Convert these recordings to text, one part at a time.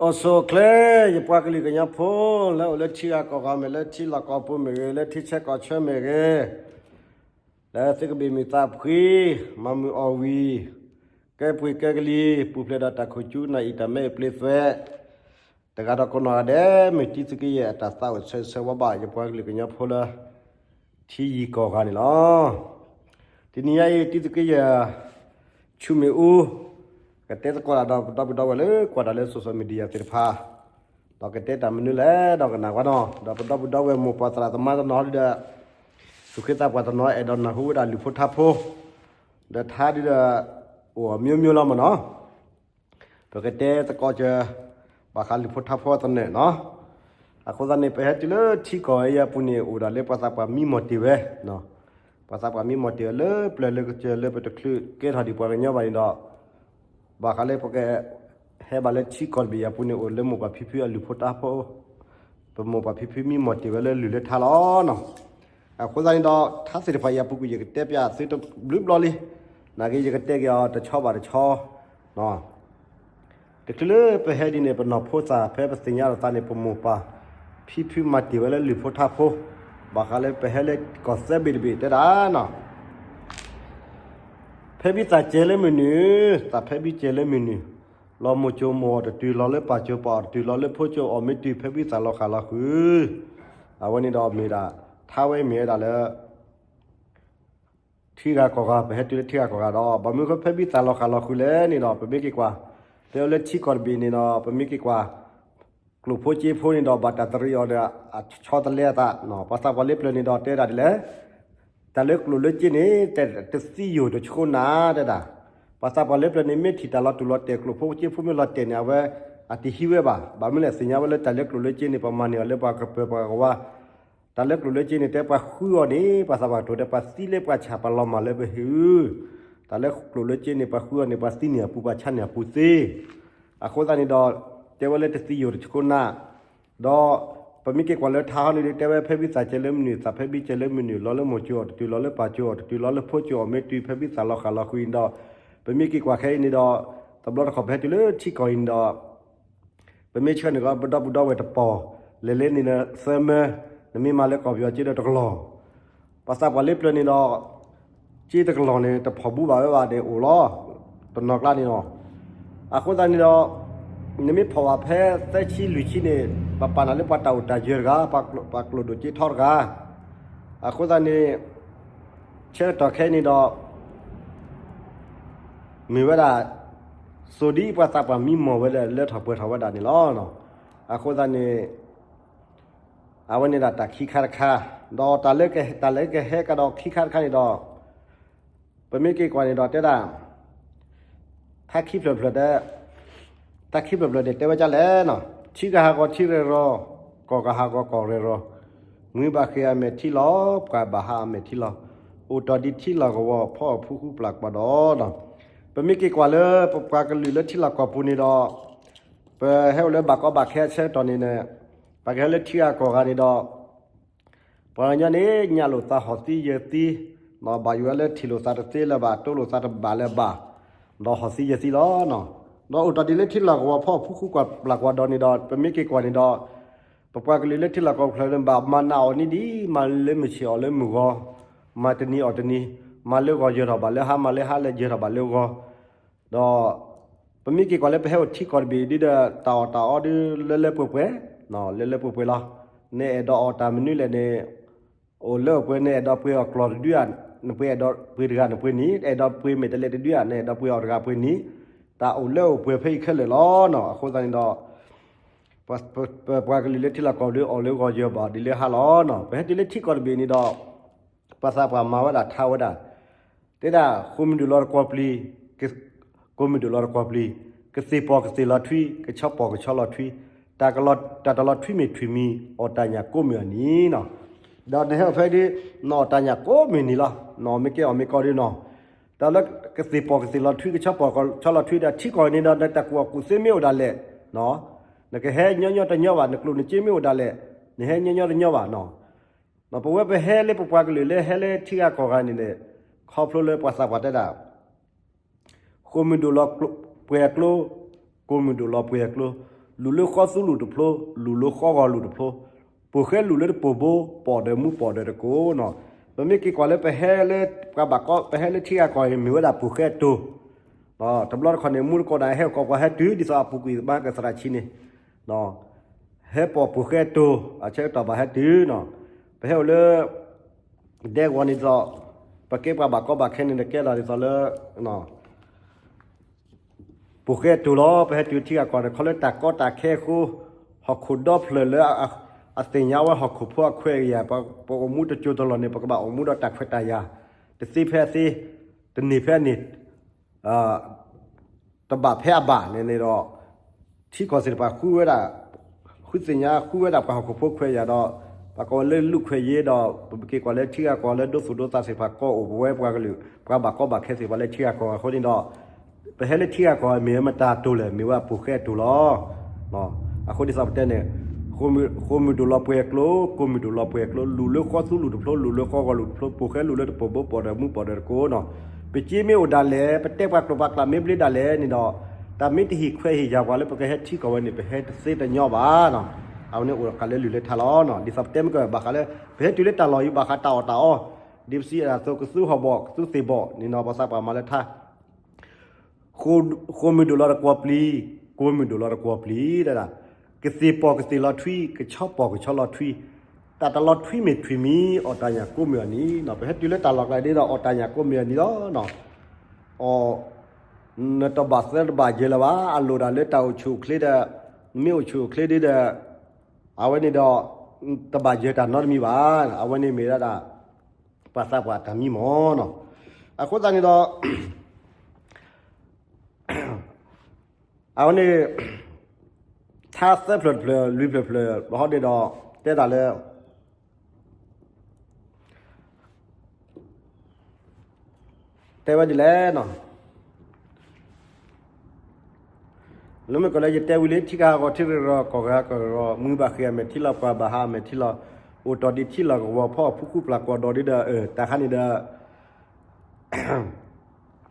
အိၣ်ဆူၣ်အိၣ်ချ့ ယပှၤကလုာ်ကညီဖိ လၢအိၣ်လၢထံဂၤကီၢ်ဂၤမ့ၢ်ဂ့ၤ လၢထံလီၢ်ကီၢ်ပူၤမ့ၢ်ဂ့ၤ လၢထံဆၢကီၢ်ဆၢမ့ၢ်ဂ့ၤ, လၢသုကဘၣ်မုာ်သးဖှံ, မၤမုာ်အီၣ်ဝံၤ, ကဲပှ့ၤကဲကလံၤ ပူၤဖျဲးဒီးတၢ်ခိၣ်ကၠူနၢ်အံၣ်တၢ်မဲအံၤပျ့သွဲး, တဂၤဒီးကိးနီၢ်ဂၤဒဲး မ့ၢ်တံသုးက့ယဲၢ်အတၢ်သးအိၣ်ဆၢဂ့ၤဆၢဝါဘၣ် ယပှၤကလုာ်ကညီဖိလၢ ထံယံၤကီၢ်ဂၤန့ၣ်လီၤ. တနံၤညါအံၤ တံသုးက့ယဲၢ် ဆူမ့ၣ်အူ ကတဲသကိးတၢ်ဒီးပဒီပုၢ်ဒီဝဲၢ်လၢကွၢ်တၢ်လၢ social media သ့ၣ်တဖၣ်, ဒီးကတဲတၢ်မနုၤလဲၣ် ဒီးကနၣ်ကွၢ်နီၤ ဒီးပဒီပုၢ်ဒီဝဲၢ်မိၢ်ပၢ်သရၣ်သမါတနီၤဒီး သူၣ်က့သးပှၢ်တနီၤ အဲၣ်ဒိးနၢ်ဟူဝဲဒၣ်လုၢ်ဖိထါဖိ ဒီးထါဒုဒီး အိၣ်အမျိုးမျိုးလီၤမ့ၢ်နီၤ. ပကတဲသကိးကၢ ဘၣ်ဃးလုၢ်ဖိထါဖိသနၢၣ်နီၤ. အဃိသတးန့ၣ် ပဟဲတုၤလၢထံကီၢ်အံၤအပူၤန့ၣ် အိၣ်ဒၣ်လၢပှၤသးပှၢ်မံမီၢ်တ့ၢ်ဝဲ, ပှၤသးပှၢ်မံမီၢ်တ့ၢ်ဝဲလၢပျၢၤလၢကစၢၢ်လၢပတချုးကဲထီၣ်ဒံးပှၤကညီဘၣ်န့ၣ်ဒီး ဘၣ်ဃးလၢပက ဟဲဘၣ်လၢထံကီၢ်တဘ့ၣ်အံၤအပူၤန့ၣ် အိၣ်လၢမိၢ်ပၢ်ဖံဖုအလုၢ်ဖိထါဖိ, ပမိၢ်ပၢ်ဖံဖုမံမီၢ်တ့ၢ်ဝဲလၢလုၢ်လၢထါလီၤနီၤ. အဃိသတးန့ၣ်ဒီး ထါသ့ၣ်တဖၣ်အံၤအပူၤကွံာ် ယကတဲပျးသုတဘျုးဘျီလံ. နာ်က့ ယကတဲက့ၤအီၤတဆီဘၣ်တဆီ တချုးလၢပဟဲဒ်န့ၣ် ပနီၢ်ဖိသၣ်ဖဲပသ့ၣ်ညါလိာ်သးန့ၣ် ပမိၢ်ပၢ်ဖံဖုမၤတ့ၢ်ဝဲလၢလုၢ်ဖိထါဖိ, ဘၣ်ဃးလၢပဟဲလၢကီၢ်သၢဘ့ၣ်တဘ့ၣ်တဲဒၣ်နီၤ. ဖဲဘံသးစဲးလၢမုၢ်နုာ်, သးဖဲဘံစဲးလၢမုၢ်နုာ်, လီၤမိၢ်ကၠိမိၢ်အီၤတတုၤ, လီၤလၢပၢ်ကၠိပၢ်အီၤတတုၤ, လီၤလၢဖိကၠိအီၣ်မ့ၢ်တုၤ, ဖဲဘံသးလီၤဃာ်လီၤဃုာ်. အဝဲန့ၣ်ဒီးမ့ၢ်ဒၣ် ထါဝဲမ့ၢ်ဝဲဒၣ်လၢ ထံဂၤကီၢ်ဂၤ, ပဟဲတုၤလၢထံဂၤကီၢ်ဂၤဒီး ဘၣ်မနုၤဃိဖဲဘံသးလီၤဃာ်လီၤဃုာ်လဲၣ်န့ၣ်ဒီး ပမ့ၢ်က့ၤကွၢ် ဖဲလၢထံကီၢ်တဘ့ၣ်န့ၣ်ဒီး ပမ့ၢ်က့ၤကွၢ် ကျိၣ်ဖိစ့ဖိန့ၣ်ဒီး ဘၣ်တၢ်တရံးအီၤဒီး အဆီတလဲအသး, ပှၤသးပှၢ်လၢပျၢၤန့ၣ်ဒီးတဲဒၣ်ဒ်လဲၣ်, တၢ်လၢကျိၣ်လၢစ့န့ၣ် တသံယိာ်တဆှိနၤတဲဒၣ်. ပှၤသးပှၢ်လၢပျၢၤန့ၣ် မ့ၢ်ထံၣ်တၢ်လီၤတူာ်လီၤတဲာ် ကျိၣ်ဖိစ့ဖိမ့ၢ်လီၤတဲာ်န့ၣ် အဝဲ အတဟံးဝဲဘၣ်. ဘၣ်မနုၤလဲၣ် သ့ၣ်ညါဝဲလၢတၢ်လၢကျိၣ်လၢစ့န့ၣ် ပှၤမၤန့ၢ်အီၤလၢပှၤကပၢၤပှၤကဝါ တၢ်လၢကျိၣ်လၢစ့န့ၣ် တဲပှၤဃုအီၤန့ၣ် ပှၤသးပှၢ်ကတိၤတဲ ပှၤသံလၢပှၤဆၣ် ပှၤလီၤမၢ်လၢပဟုး, တၢ်လၢကျိၣ်လၢစ့န့ၣ် ပှၤဃုအီၤန့ၣ် ပှၤသံန့ၢ်အပူၤ ပှၤဆါန့ၢ်အပူၤသ့. အဃိသတးန့ၣ်ဒီး တဲဝဲလၢတသံယိာ်တဆှိနၤ, ဒီးပမ့ၢ်က့ၤကွၢ်လၢထါဟီန့ၣ်ဒီး တဲဝဲဖဲဘံသးစဲးလၢမုၢ်နုာ်, သးဖဲဘံစဲးလၢမုၢ်နုာ်, လီၤလၢမိၢ်ကၠိအီၤတတုၤ, လီၤလၢပၢ်ကၠိအီၤတတုၤ, လီၤလၢဖိကၠိအီၣ်မ့ၢ်တုၤ, ဖဲဘံသးလီၤဃာ်လီၤဃုာ်န့ၣ်ဒီး ပမ့ၢ်က့ၤကွၢ်ခဲအံၤန့ၣ်ဒီး တဘျီတခီၣ်ပဟဲတုၤလၢထံကီၢ်အံၤန့ၣ်ဒီး ပမ့ၢ်ဆှၢန့ၢ်ကီး ပဒီပုၢ်ဒီဝဲၢ်တပီၢ် လဲၤလၢန့ၣ်သၢမၢ, နမ့ၢ်မၤလၢကီၢ်ပယီၤစ့ဒီးတကလီၢ်, ပှၤသးပှၢ်လၢပျၢၤန့ၣ်ဒီး စ့တကလီၢ်န့ၣ် တဖီၣ်ဘူးဘၣ်ဝဲဘၣ်ဒီးအိၣ်လီၤ, တနီၤကျါန့ၣ်လီၤ. အဃိသတးန့ၣ်ဒီး နမ့ၢ်ဖီၣ်ဘၣ်ဖဲသၢဆံလွံၢ်ဆံန့ၣ် ပပာ်နၤလၢပှၤတၢ်အိၣ်တၢ်ယၢၤတဂၤ, ပှၤကျိၣ်ဒိၣ်စ့ထီတဂၤ. အဃိသတးန့ၣ် ဆၢကတီၢ်ခဲအံၤန့ၣ်ဒီး မ့ၢ်ဝဲဒၣ် စိၤဒ်ပှၤသးပှၢ်မံမီၢ်ဝဲလၢလၢထီၣ်ပှဲၤထီၣ်ဝဲဒၣ်န့ၣ်လီၤ. အဃိသတးန့ၣ် အဝဲန့ၣ်ဒၣ်တၢ်ခံခါတခါ, ဒီးတၢ်လၢကဟဲကဒီးခံခါတခါန့ၣ်ဒီး ပမ့ၢ်က့ၤကွၢ်န့ၣ်ဒီးတဲဒၣ် ထါခံဖျၢၣ်ဖျၢၣ်တဲ, ထါခံဖျၢၣ်ဖျၢၣ်န့ၣ် တဲဝဲဒ်လဲၣ်နီၤ, ထံဂၤဟးဂီၤထံရဲၣ်ရီၤ, ကီၢ်ဂၤဟးဂီၤကီၢ်ရဲၣ်ရီၤ, မုၢ်ဘၣ်ဃ့ၢ်အမဲာ်ထံလီၤ, ပှၤဘၣ်ဟးအမဲာ်ထံလီၤ, အိၣ်တ့ၢ်ဒံးထံလီၢ်ကဝီၤ ဖီအီၣ်ဖူဃူပျၢ်ကွၢ်ဒီးနီၤ. ပမ့ၢ်က့ၤကွၢ်လၢပပှၤကလုာ်လၢထံလီၢ်ကီၢ်ပူၤန့ၣ်ဒီး ပဟဲအိၣ်လၢဘၣ်ကီဘၣ်ခဲအဆၢကတီၢ်န့ၣ်န့ၣ် ပှၤကဟဲလၢထံဂၤကီၢ်ဂၤန့ၣ်ဒီး ပှၤကညီန့ၣ် ညၣ်လိာ်သးဟီၣ်သံယၢၤသံ, ဘၣ်ယိၣ်ဝဲလၢထံၣ်လိာ်သးတသ့လၢၤဘၣ် တိလိာ်သးတဘၣ်လၢၤဘၣ်, ဒီးဟီၣ်သံယၢၤသံလီၤ. ဒီးအိၣ်တ့ၢ်ဒံးလၢထံလီၢ်ကဝီၤဖီအီၣ်ဖူဃူပျၢ်ကွၢ်ဒီးန့ၣ်ဒီး ပမ့ၢ်က့ၤကွၢ်န့ၣ်ဒီး ပပှၤကလုာ်လၢထံလီၢ်ကီၢ်ချၢန့ၣ် ဘၣ်မၤနးအီၣ်နံၣ်ဒံး မၤလၢမုၢ်ဆ့ၣ်အီၣ်လၢမုၢ်ဂီၤ, မၤတနံၤအီၣ်တနံၤ, မၤလၢဂီၤယၢၤထီၣ်ဘၣ်လၢဟါ မၤလၢဟါလၢယၢၤထီၣ်ဘၣ်လၢဂီၤ ဒီး ပမ့ၢ်က့ၤကွၢ်လၢပဟဲအိၣ်ထံကီၢ်တဘ့ၣ်ဒ်ဒီး တၢ်အီၣ်တၢ်အီဒ်လၢလၢပှဲၤပှဲၤ, လၢလၢပှဲၤပှဲၤလီၤ. နအဲၣ်ဒိးအီၣ်တၢ်မနုၤလဲၣ်န့ၣ် အိၣ်လၢအိၣ်ပှဲၤ နအဲၣ်ဒိးပှ့ၤအီၣ်ကျီၢ်တဒုဧါ, နပှ့ၤအဲၣ်ဒိးပှ့ၤတဂၤနပှ့ၤနံၤ, အဲၣ်ဒိးပှ့ၤမဲာ်တဲးလဲးတဒုဧါ, နအဲၣ်ဒိးပှ့ၤအီၣ်တဂၤပှ့ၤနံၤ, တၢ်အိၣ်လၢအိၣ်ပှဲၤဖဲအံၤခဲလၢာ်လီၤနီၤ. အဃိသတးန့ၣ်ဒီး ပပှၤကလုာ်လၢထံလီၢ်ကီၢ်လၢအီၣ်လၢဂီၤယၢၤဘၣ်ဒ်လၢဟါလီၤနီၤ. ပဟဲတုၤလၢထံကီၢ်တဘ့ၣ်န့ၣ်ဒီး ပှၤသးပှၢ်မၤဝဲဒၣ်ထါဝဲဒၣ် တဲဒၣ် ဃိာ်မုၢ်ဒိၣ်လီၤတကွီၢ်ပျံၤ, က ကိးမုၢ်ဒိၣ်လီၤတကွီၢ်ပျံၤ, ကသ့ၣ်ပီၢ်ကသ့ၣ်လီၤထွံ, ကဆီပီၢ်ကဆီလီၤထွံ, တၢ်ကလီၤ တၢ်တလီၤထွံမ့ၢ်ထွံၣ်မံၤ အီၣ်တၢ်ညၣ်ကိးမုၢ်အနံၤနီၤ. ဒီးနဟဲအိၣ်ဖဲဒ် နအီၣ်တၢ်ညၣ်ကိးမုၢ်နံၤလီၤ, နအီၣ်မ့ၢ်ကဲအီၣ်မ့ၢ်ကီဒ်နီၤ. တၢ်လၢကသ့ၣ်ပီၢ်ကသ့ၣ်လီၤထွံ ကဆီပီၢ်ကဆီလီၤထွံဒီး ထံကီၢ်န့ၣ်ဒီး နတၢ်ကူၣ်ဘၣ်ကူၣ်သ့မ့ၢ်အိၣ်ဒၣ်လဲာ်, နကဟဲညီညီတညီဘၣ်, နကျိၣ်နစ့မ့ၢ်အိၣ်ဒၣ်လဲာ်, နဟဲညီညီတညီဘၣ်နီၤ. ပဝဲပဟဲလၢပပှၤကလုာ်လၢဟဲလၢထံဂၤကီၢ်ဂၤန့ၣ်န့ၣ် ခီဖျိလၢပှၤသးပှၢ်တဲဒၣ် ဃိာ်မုၢ်ဒိၣ်လီၤပှဲၤအကျိ, ကိးမုၢ်ဒိၣ်လီၤပှဲၤအကျိ, လူၤလၢဃီသူလူၤတဖျိ, လူၤလၢဃီဂီၤလူၤတဖျိ, ပိာ်ဃဲလူၤလၢတပိာ်ဘိ, ပိာ်ဒီးမူပိာ်ဒီးတကိးနီၤ. ပမ့ၢ်က့ၤကွၢ်လၢပဟဲလၢပှၤဘၣ်ကီ ပဟဲလၢထံဂၤကီၢ်အံၤ မ့ၢ်ဝဲဒၣ်ပိာ်ဃဲအတိၤ, တဘျီတခီၣ်န့ၣ် မူတကိးဒၣ်ဟဲအိၣ်ကိးပှၤဟဲတုၤ ဒ်သိးအပူၤကွံာ်မၤကသရၣ်ဆံန့ၣ် ဟဲပိာ်ပိာ်ဃဲအတိၤ အဆၢကတီၢ်ဘၣ်ဟဲတုၤနီၤ. ပဟဲအိၣ်လၢ ဒဲကဝီၤန့ၣ်ဒ်သိး ပကဲပှၤဘၣ်ကီဘၣ်ခဲန့ၣ် ကဲဒၣ်ဒ်သိးလၢ ပိာ်ဃဲအတိၤလီၤ. ပဟဲတုၤထံဂၤကီၢ်န့ၣ် ခီလၢတၢ်ကီတၢ်ခဲအဃိ ဟီၣ်ခိၣ်ဒီဖျၢၣ်လၢ အသ့ၣ်ညါဝဲဟီၣ်ခိၣ်ဖိအခွဲးအယာ်, ပအိၣ်မူတစိၤတလီၢ်န့ၣ် ပကဘၣ်အိၣ်မူဒီးတၢ်ခွဲးတၢ်ယာ်, တသ့ဖဲအသ့, တန့ၢ်ဖဲအန့ၢ် တဘၣ်ဖဲအဘၣ်န့ၣ်န့ၣ်ဒီး ထံကီၢ်သ့ၣ်တဖၣ်ဃုဝဲဒၣ်, ဃုသ့ၣ်ညါဃုဝဲဒၣ်ပှၤဟီၣ်ခိၣ်ဖိခွဲးယာ်ဒီး ပှၤကိးဝဲလၢလူၢ်ခွဲးယာ်ဒီး ပက့ၤကွၢ်လၢထံဂၤကီၢ်လၢဒိသူၣ်ဒိသးသ့ၣ်တဖၣ် ကိးအိၣ်ပဝဲပှၤကလုာ် ပှၤဘၣ်ကီဘၣ်ခဲသ့ၣ်တဖၣ်လၢထံဂၤကီၢ်အဃိန့ၣ်ဒီး ပဟဲလၢထံဂၤကီၢ်မ့ၢ်ဝဲမတၤအတိၤလဲၣ်, မ့ၢ်ဝဲအပိာ်ဃဲအတိၤလီၤ. အဃိဒ်သိးပတဲန့ၣ် ဃိမုၢ်ဒိၣ်လီၤပှဲၤကျိ, ကိးမုၢ်ဒိၣ်လီၤပှဲၤကျိ, လူၤလၢဃီသူလူၤတဖျိ, လူၤလၢဃီဂီၤလူၤတဖျိ, ပိာ်ဃဲလူၤလၢတပိာ်ဘိ, ပိာ်ဒီးမူပိာ်ဒီးတကိးနီၤ. ပစ့မ့ၢ်အိၣ်ဒၣ်လဲာ်, ပတဲပှၤကျိာ်ပှၤကျးမ့ၢ်ဘျ့ဒၣ်လဲာ်န့ၣ်ဒီး တၢ်မ့ၢ်တဟ့ၣ်ခွဲးဟ့ၣ်ယာ်ပှၤလၢပကဟဲထံကီၢ်ဝဲန့ၣ် ပဟဲတသ့တညီဘၣ်နီၤ. အဝဲန့ၣ်အိၣ်ဃာ်လၢလုၢ်လၢထါလီၤ. ဒ်သိးပတဲမ့ၢ်ကဘၣ်ဃးလၢ ပဟဲတုၤလၢတၢ်လီၢ်အံၤ ဘၣ်ဃးတၢ်အီၣ်တၢ်အီ, ဒ်ပစံးအသိး ကသူဟီၣ်ဘီၣ် ကသူသ့ၣ်ဘီၣ်န့ၣ်နီၤ, ပှၤသးပှၢ်မၤလၢထါ ဃိမုၢ်ဒိၣ်လီၤတကွီၢ်ပျံၤ, ကိးမုၢ်ဒိၣ်လီၤတကွီၢ်ပျံၤဒၣ်, ကသ့ၣ်ပီၢ်ကသ့ၣ်လီၤထွံ, ကဆီပီၢ်ကဆီလီၤထွံ, တၢ်တလီၤထွံမ့ၢ်ထွံမံၤ အီၣ်တၢ်ညၣ်ကိးမုၢ်အနံၤနီၤ. ပဟဲတုၤလၢတၢ်လီၢ်ကျါဒ်ဒီး အီၣ်တၢ်ညၣ်ကိးမုၢ်အနံၤလီၤ. အီၣ် နတဘၣ်သၢတဘၣ်ယဲၢ်လၢၤဘၣ်, အလိၣ်ဒၣ်လၢတၢ်အိၣ်ဆူၣ်အိၣ်ချ့ဒီး, မ့ၢ်အိၣ်ဆူၣ်အိၣ်ချ့ဒ်ဒီး အဝဲန့ၣ်ဒီး တဘၣ်ယဲၢ်တၢ်နီတမံၤဘၣ်. အဝဲန့ၣ်မ့ၢ်ဒၣ် ပှၤသးပှၢ်တၢ်မံမီၢ်နီၤ. အဃိသတးန့ၣ်ဒီး အဝဲန့ၣ် ထါသၢဖျၢၣ်တဖျၢၣ် လွံၢ်ဖျၢၣ်တဖျၢၣ် ဘၣ်ဟီန့ၣ်ဒီး တဲဒၣ်လၢ တဲဝဲဒ်လဲၣ်နီၤ. လၢမ့ၢ်ကီးလၢယတဲဝံၤလံ ထံဂၤဂီၤထံရ့ၣ်ရီၤ ကီၢ်ဂၤကီၢ်ရ့ၣ်ရီၤ မုၢ်ဘၣ်ဃ့ၢ်အမဲာ်ထံလီၤ ပှၤဘၣ်ဟးအမဲာ်ထံလီၤ အိၣ်တီၢ်ဒံးထံလီၤကဝီၤဖီၣ်ဖူခူပျၢ်ကွီၢ်ဒီးဒ်ဒီး တၢ်ခါန့ၣ်ဒီး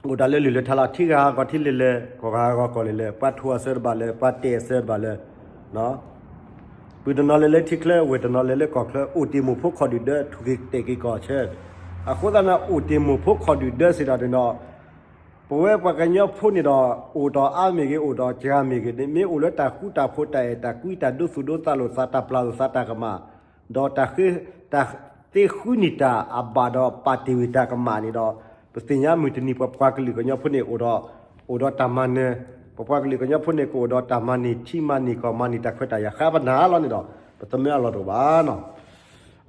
အိၣ်တၢ်လၢလုၢ်လၢထါလီၤ ထံဂၤဂီၤထံလဲၤလဲၤ ကီၢ်ဂၤဂီၤကီၢ်လဲၤလဲၤ ပှၤထိၣ်အစၢတဘၣ်လဲၣ် ပှၤတဲာ်အစၢတဘၣ်လဲၣ် ပုၢ်တနီၤလဲၤလၢထံချၢ ဝဲၢ်တနီၤလဲၤလၢကီၢ်ချၢ အိၣ်တ့ၢ်မိၢ်ဖိခီၣ်ဒုၣ်ဒၢ ထူၣ်က့ၤတဲာ်က့ၤကီၢ်ဆၢ. အဃိသတးန့ၣ် အိၣ်တ့ၢ်မိၢ်ဖိခီၣ်ဒုၣ်ဒၢစ့ၢ်ကီးန့ၣ်ဒီး ပဝဲပှၤကညီဖိန့ၣ်ဒီး အိၣ်ဒီးအါမ့ၢ်ဂ့ၤ အိၣ်ဒီးစှၤမ့ၢ်ဂ့ၤန့ၣ် မ့ၢ်အိၣ်လၢတၢ်ဃူတၢ်ဖိး တၢ်အဲၣ်တၢ်ကွံ တၢ်ဒိသူၣ်ဒိသးလိာ်သး တၢ်ပျၢ်လိာ်သးတၢ်ကမၣ် ဒီးတၢ်ဃ့ တၢ်သ့ဃုနံၣ်တၢ်အဘၣ်ဒီး ပာ်တ့ၢ်ဝံၤတၢ်ကမၣ်န့ၣ်ဒီး ပသ့ၣ်ညါမုၢ်တနံၤ ပပှၤကလုာ်ကညီဖိန့ၣ် အိၣ်ဒီး အိၣ်ဒီးတၢ်မၤနၢၤ, ပပှၤကလုာ်ကညီဖိန့ၣ် ကအိၣ်ဒီးတၢ်မၤန့ၢ်ထံမၤန့ၢ်ကီၢ် မၤန့ၢ်တၢ်ခွဲးတၢ်ယာ်ဃါပနၤလီၤန့ၣ်ဒီး ပတမၢအလီၢ်တအိၣ်ဘၣ်နီၤ.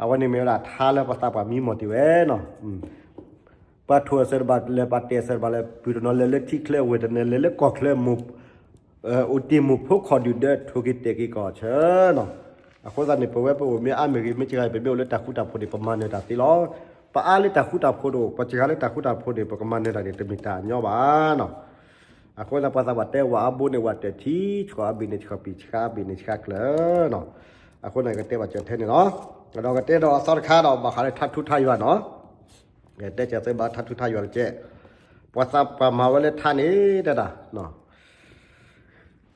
အဝဲန့ၣ်မ့ၢ်ဝဲဒၣ်ထါလၢပှၤသးပှၢ်မံမီၢ်တ့ၢ်ဝဲနီၤ. ပှၤထိၣ်အစၢတဘၣ်လဲၣ် ပှၤတဲာ်အစၢတဘၣ်လဲၣ် ပုၢ်တနီၤလဲၤလၢထံချၢ ဝဲၢ်တနီၤလဲၤလၢကီၢ်ချၢ မိၢ် အိၣ်တ့ၢ်မိၢ်ဖိခီၣ်ဒုၣ်ဒၢ ထူၣ်က့ၤတဲာ်က့ၤကီၢ်ဆၢနီၤ. အဃိသတးန့ၣ် ပဝဲပအိၣ်မ့ၢ်အါမ့ၢ်ဂ့ၤ မ့ၢ်စှၤဂ့ၤ ပမ့ၢ်အိၣ်လၢတၢ်ဃူတၢ်ဖိးန့ၣ် ပမၤနၢၤတၢ်သ့လီၤ. ပအါလၢတၢ်ဃူတၢ်ဖိးတအိၣ် ပစှၤလၢတၢ်ဃူတၢ်ဖိးန့ၣ် ပကမၤနၢၤတၢ်န့ၣ် တမ့ၢ်တၢ်ညီဘၣ်နီၤ. အဃိသတး ပှၤသးပှၢ်တဲ ဝၣ်အါဘိန့ၣ် ဝၣ်တၢၢ်ထံ, ဆှီအါဘ့ၣ်န့ၣ် ဆှီပံာ်, ဆှါအါဘ့ၣ်န့ၣ် ဆှါကျၢၤနီၤ. အဃိန့ၣ် ကတဲဘၣ်စၢၤထဲန့ၣ်လီၤ. ဒီးကတဲဒီးအသီတခါဒီး ဘၣ်ဃးလၢထါထူထါယွၤနီၤ. ကတဲစၢၤသ့ဘၣ်ထါထူထါယွၤတကဲး, ပှၤသးပှၢ်မၤဝဲလၢထါန့ၣ် တဲဒၣ်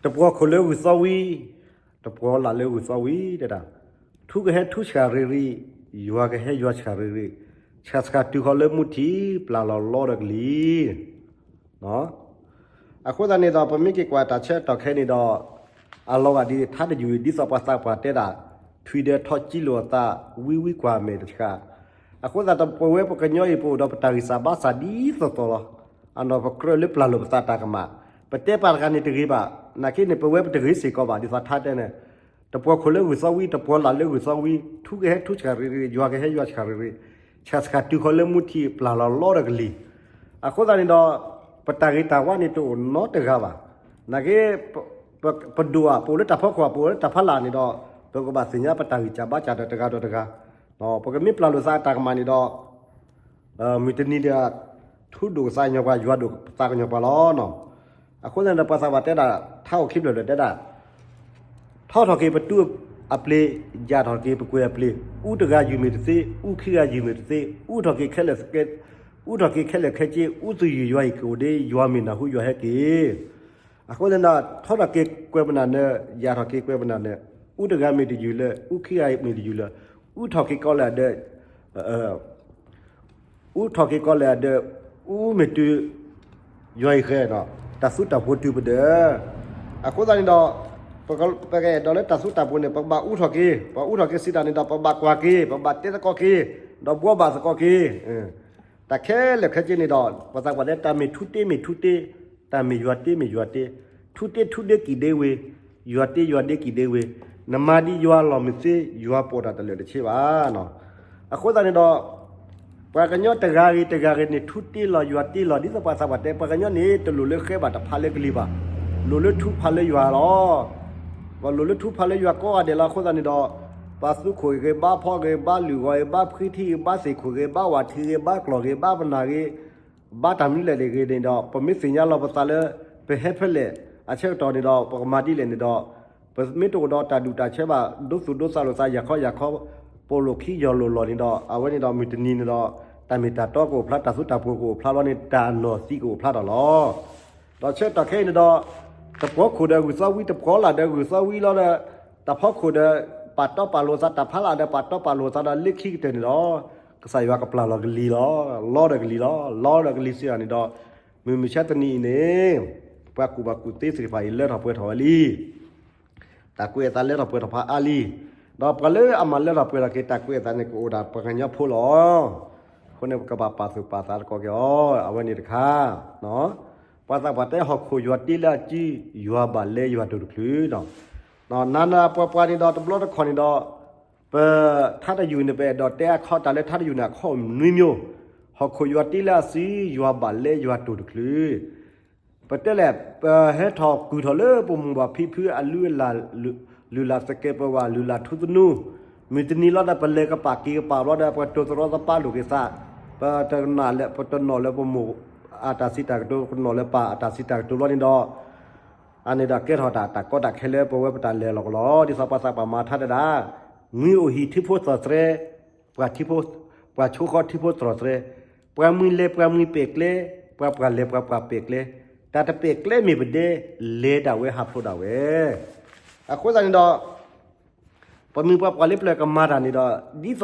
တပှီၢ်ခိၣ်လၢဂုၢ်သီဝံၤ, တပှီၢ်လၢ်လၢဂုၢ်သီဝံၤ တဲဒၣ်, ထူကဟဲထူဆှၣ်ရံၣ်ရံၣ်, ယွၤကဟဲယွၤဆှၣ်ရံၣ်ရံၣ်, ဆှၣ်ဆှၣ်တုၤဃီၤလၢမူထံး, ပျၢ်လီၤလီဒီးကလံၤ. အဃိသတးန့ၣ်ဒီး ပမ့ၢ်က့ၤကွၢ်တၢ်ဆၢကတီၢ်ခဲအံၤန့ၣ်ဒီး အလီၤဂာ်ဒ်ထါတယုၢ်အံၤ ဒ်သိးပှၤသးပှၢ်တဲဒၣ် ထွံၣ်ဒီးထီၣ်ကံလိာ်အသး ဝံဝံကွၢ်အမဲာ်တဆှး. အဃိသတးဒီး ပဝဲပှၤကညီအံၤ ပအိၣ်ဒီးပတၢ်ဂံၢ်စၢ်ဘါစၢ်ဒ်သိးသိးလီၤ. အနီၢ်ပကြၢးလၢပျၢ်လိာ်ပသးတၢ်ကမၣ်, ပတဲပာ်တဂၤန့ၣ်တဂ့ၤဘၣ်, နာ်က့န့ၣ် ပဝဲပတဂ့ၤစ့ၢ်ကီးဘၣ် ဒ်သိးထါတဲန့ၣ် တပှီၢ်ခိၣ်လၢဂုၢ်သီဝံၤ, တပှီၢ်လၢ်လၢဂုၢ်သီဝံၤ, ထူကဟဲထူဆှၣ်ရံၣ်ရံၣ်, ယွၤကဟဲယွၤဆှၣ်ရံၣ်ရံၣ်, ဆှၣ်ဆှၣ်တုၤဃီၤလၢမူထံး, ပျၢ်လီၤလီဒီးကလံၤ. အဃိသတးန့ၣ်ဒီး ပတၢ်ဂ့ၤတၢ်ဝါန့ၣ်တအိၣ်နီတဂၤဘၣ်. နာ်က့ ပ ပဒိၣ်ဧါ, ပအိၣ်လၢတၢ်ဖီခိၣ်ဧါ, ပအိၣ်လၢတၢ်ဖီလာ်န့ၣ်ဒီး ပကဘၣ်သ့ၣ်ညါပတၢ်ဂံၢ်စၢ်ဘါစၢ်ဒီးတဂၤဒီးတဂၤ, ပကမ့ၢ်ပျၢ်လိာ်သးတၢ်ကမၣ်န့ၣ်ဒီး မုၢ်တနံၤဒီး ထူဒိၣ်ကသးကညီၤပှၤ, ယွၤဒိၣ်ကသးကညီၤပှၤလီၤနီၤ. အဃိသတးန့ၣ်ဒီး ပှၤသးပှၢ်တဲဒၣ် ထါအိၣ်ခံဖျၢၣ်ဖျၢၣ်တဲဒၣ် ထီထီၣ်က့ၤပတူၢ်အပျ့ၤ, ယၢ်ထီၣ်က့ၤပကွဲၤအပျ့ၤ, အူတဂၤယုၢ်မ့ၢ်တသ့, အူခံဂၤယုၢ်မ့ၢ်တသ့, အူထီၣ်က့ၤခဲလၢာ်, အူထီၣ်က့ၤခဲလၢာ်ခဲဆ့, အူသူၣ်ယုၢ်ယွၤအံၤကအိၣ်ဒ့, ယွၤမ့ၢ်နၢ်ဟူယွၤဟဲက့ၤ အဃိသတးဒီး ထီထီၣ်က့ၤကွဲးပနၢ်နၢၤ, ယာ်ထီၣ်က့ၤကွဲးပနၢ်နၢၤ, အူတဂၤမ့ၢ်တယုၢ်လၢ အူခံဂၤမ့ၢ်တယုၢ်လၢ အူထီၣ်က့ၤကီးလၢအဒၢး, အူထီၣ်က့ၤကီးလၢအဒၢး, အူမ့ၢ်တုၤ ယွၤအံၤဃဲ, တၢ်သူတၢ်ပှိၤတုၤပဒၢး. အဃိသတးန့ၣ်ဒီး ပကအဲၣ်ဒိးလၢတၢ်သူတၢ်ပှိၤန့ၣ် ပကဘၣ်အူထီၣ်က့ၤ, ပအူထီၣ်က့ၤစံးတၢ်န့ၣ်ဒီး ပဘၣ်ကွၢ်က့ၤ, ပဘၣ်တဲသကိးက့ၤ, ဒီးဘှီဘၣ်သကိးက့ၤ. တၢ်ခဲလၢာ်ခဲဆ့န့ၣ်ဒီး ပသးပှၢ်တဲ တၢ်မ့ၢ်ထူတ့မ့ၢ်ထူတ့, တၢ်မ့ၢ်ယွၤတ့မ့ၢ်ယွၤတ့, ထူတ့ထူဒ့ကံၣ်ဒ့ဝ့ၤ, ယွၤတ့ယွၤဒ့ကံၣ်ဒ့ဝ့ၤ, နမၤဒ်ယွၤလီၢ်မုာ်သ့ ယွၤပိာ်တၢ်တလၢာ်တဆ့ဘၣ်. အဃိသတးန့ၣ်ဒီး ပှၤကညီတဂၤဂ့ၤတဂၤဂ့ၤန့ၣ် ထူတ့လီၤယွၤတ့လီၤ ဒ်သိးပှၤသးပှၢ်တဲ ပှၤကညီန့ၣ် တလိၣ်လၢဃဲဘၣ်တဖးလၢကလံၤဘၣ်, လိၣ်လၢထူဖးလၢယွၤလီၤ. ပလိၣ်လၢထူဖးလၢယွၤကိးဂၤဒဲးလီၤ. အဃိသတးန့ၣ်ဒီး ဘၣ်သူခိၣ်ဂ့ၤ ဘၣ်ဖီဂ့ၤ ဘၣ်လုၢ်ဂီၤဂ့ၤ ဘၣ်ဖှံထံဂ့ၤ ဘၣ်သ့ၣ်ခိၣ်ဂ့ၤ ဘၣ်ဝၣ်ထံဂ့ၤ ဘၣ်ကျီၢ်ဂ့ၤ ဘၣ်ပနၢ်ဂ့ၤ ဘၣ်တၢ်မနုၤလဲၣ်ဂ့ၤန့ၣ်ဒီး ပမ့ၢ်သ့ၣ်ညါလီၤပသးလၢ ပဟဲဖဲလဲၣ် အဆၢကတီၢ်န့ၣ်ဒီး ပကမၤဒ်လဲၣ်န့ၣ်ဒီး ပမ့ၢ်တအိၣ်ဒီးတၢ်ဒူၣ်တၢ်ဆၢဘၣ် ဒိသူၣ်ဒိသးလိာ်သး ယၤခီယၤခီ ပိာ်လိာ်ခံယီၤလိာ်လီၢ်န့ၣ်ဒီး အဝဲန့ၣ်ဒီးမုၢ်တနံၤန့ၣ်ဒီး တၢ်မ့ၢ်တၢ်တီကအိၣ်ဖျါ တၢ်သူတၢ်ပှိၤကအိၣ်ဖျါလီၤန့ၣ် တၢ်အနီၢ်သံကအိၣ်ဖျါထီၣ်လီၤ. ဒီးဆၢကတီၢ်ခဲအံၤန့ၣ်ဒီး တပှီခိၣ်ဒီးဂုၢ်သီဝံ တပှီလၢ်ဒီးဂုၢ်သီဝံလီၤဒီး တၢ်ဖီခိၣ်ဒီး ပာ်တီပာ်လိာ်သး တၢ်ဖီလာ်ဒီး ပာ်တီပာ်လိာ်သးဒီး လၢခံကတၢၢ်န့ၣ်ဒီး ကစၢ်ယွၤကပျၢ်လီၤကလံၤလီၤ. လီဒီးကလံၤလီၤ. လီဒီးကလံၤစံးတၢ်န့ၣ်ဒီး မုၢ်မဆါတနံၤအံၤန့ၣ် ပှၤကူၣ်ဘၣ်ကူၣ်သ့သ့ၣ်တဖၣ်အံၤ လၢထီၣ်ပှဲၤထီၣ်ဝဲလံ. တၢ်ကွဲးအသးလၢထီၣ်ပှဲၤထီၣ်ဖးအါလံ. ဒီးပှၤလၢအမၤလၢထီၣ်ပှဲၤထီၣ်က့ၤ တၢ်ကွဲးအသးန့ၣ် ကအိၣ်ဒၣ်ပှၤကညီဖိလီၤ. အဃိန့ၣ် ပကဘၣ်ပာ်သူၣ်ပာ်သးသကိးက့ၤအီၤ အဝဲန့ၣ်တခါ ပှၤသးပှၢ်တဲ ဟီၣ်ခိၣ်ယွၤတ့လၢအစု ယွၤဘၣ်လဲယွၤတိၢ်တချုး. နၤနၤပှၤပှၤန့ၣ်ဒီး တဘျီတခီၣ်န့ၣ်ဒီး ပထါတယုၢ်န့ၣ် ပအဲၣ်ဒိးတဲအခီ တၢ်လၢထါတယုၢ်န့ၣ် အခီနွံမျိုး, ဟီၣ်ခိၣ်ယွၤတ့လၢအစု ယွၤဘၣ်လဲယွၤတိၢ်တချုး. ပတဲလဲၣ် ပဟဲထီၣ်ကုၢ်ထီၣ်လၢပမိၢ်ပၢ်ဖံဖုအလုၢ်အလၢ် လုၢ်လၢ်သကဲးပဝး လုၢ်လၢ်ထူသနူ, မုၢ်တနံၤလီၤဒီး ပလဲၤကပာ်က့ၤကပာ်ဘျီဒီး ပှၤတိၢ်သရီသပၢလိာ်က့ၤသး, ပတနာ်လၢ ပတနီၣ်လၢပမိၢ်အတၢ်စံးတၢ်ကတိၤ ပနီၣ်လၢပၢ်အတၢ်စံးတၢ်ကတိၤဘျီန့ၣ်ဒီး အန့ၣ်ဒီးကဲထီၣ်တၢ် တၢ်ကီတၢ်ခဲလၢပဝဲပတၢ်လဲၤလီၤကလီလီၤ. ဒ်သိးပှၤသးပှၢ်မၤထါတဒၣ်, မှံအိၣ်ဟံၣ်ထံဖိသၣ်သရဲ, ပှၤထံဖိ, ပှၤဆိဃီထံဖိသၣ်သရဲ, ပှၤမှံလဲၤပှၤမှံပဲာ်ကျဲ, ပှၤပှၢ်လဲၤပှၤပှၢ်ပဲာ်ကျဲ, တၢ်တပဲာ်ကျဲမ့ၢ်ပဒဲ, လဲၤဒၣ်ဝဲဟးဖျိးဒၣ်ဝဲ. အဃိသတးန့ၣ်ဒီး ပမိၢ်ပှၤပှၢ်လၢပျၢၤကမၤတၢ်န့ၣ်ဒီး ဒ်သိး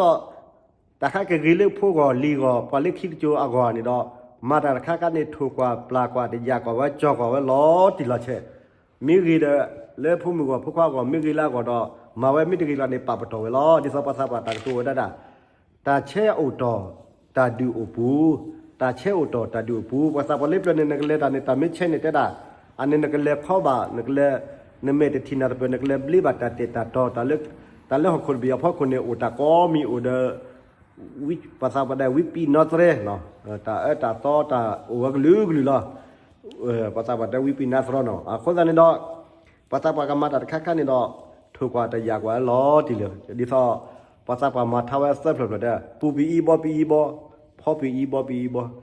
တၢ်ဃးကဂ့ၤလၢဖိဂီၢ်လံၤဂီၢ် ပှၤလၢခံတကၠိအဂီၢ်န့ၣ်ဒီး မၤတၢ်တခါခါန့ၣ် ထိၣ်ကွၢ်ပျၢ်ကွၢ်တယာ်ကွၢ်ဝဲ ကၠီၣ်ကွၢ်ဝဲလီၤတံၢ်လီၤဆဲး, မ့ၢ်ဂ့ၤဒီး လၢဖိမုၣ်ဂီၢ်ဖိခွါဂီၢ် မ့ၢ်ဂ့ၤလၢအဂီၢ်ဒီး မၤဝဲမ့ၢ်တဂ့ၤလီၤန့ၣ် ပာ်ပတီၢ်ဝဲလီၤ. ဒ်သိးပှၤသးပှၢ်တၢ်ကတိၤဝဲဒၣ်ဒၣ် တၢ်ဆဲးအိၣ်တီၢ် တၢ်ဒုၣ်အိၣ်ပူၤ, တၢ်ဆဲးအိၣ်တီၢ် တၢ်ဒုၣ်အိၣ်ပူၤ. ပှၤသးပှၢ်လၢပျၢၤန့ၣ် နကလဲၤတၢ်န့ၣ် တၢ်မ့ၢ်ဆဲးန့ၣ်တဲဒၣ်, အန့ၣ်နကလဲၤခီဘၣ် နကလဲၤ, နမဲာ်တထံၣ်နၢ်တပၢၢ် နကလဲၤဘျ့ဘၣ်တၢ်တဲာ်တၢ်တီၤ, တၢ်လၢဟီၣ်ခိၣ်တဘ့ၣ်အဖီခိၣ်န့ၣ် အိၣ်တၢ်ကိးမံၤအိၣ်ဒီး ပှၤသးပှၢ်တဲ ဝံပံးနီသရဲ, တၢ်အၢတၢ်သီတၢ်အိၣ်ဝဲကလုာ်ကလုာ်လီၤ. ပှၤသးပှၢ်တဲ ဝံပံးနီသရဲနီၤ. အဃိသတးန့ၣ်ဒီး ပှၤသးပှၢ်ကမၤတၢ်တခါခါန့ၣ်ဒီး ထိၣ်ကွၢ်တယာ်ကွၢ်လီၤတံၢ်လီၤ. ဒ်သိး ပှၤသးပှၢ်မၤထါဝဲသၢဖျၢၣ်ဖျၢၣ်တဲ ပူၤပအံဘီပအံဘီ, ဖီပအံဘီပအံဘီ,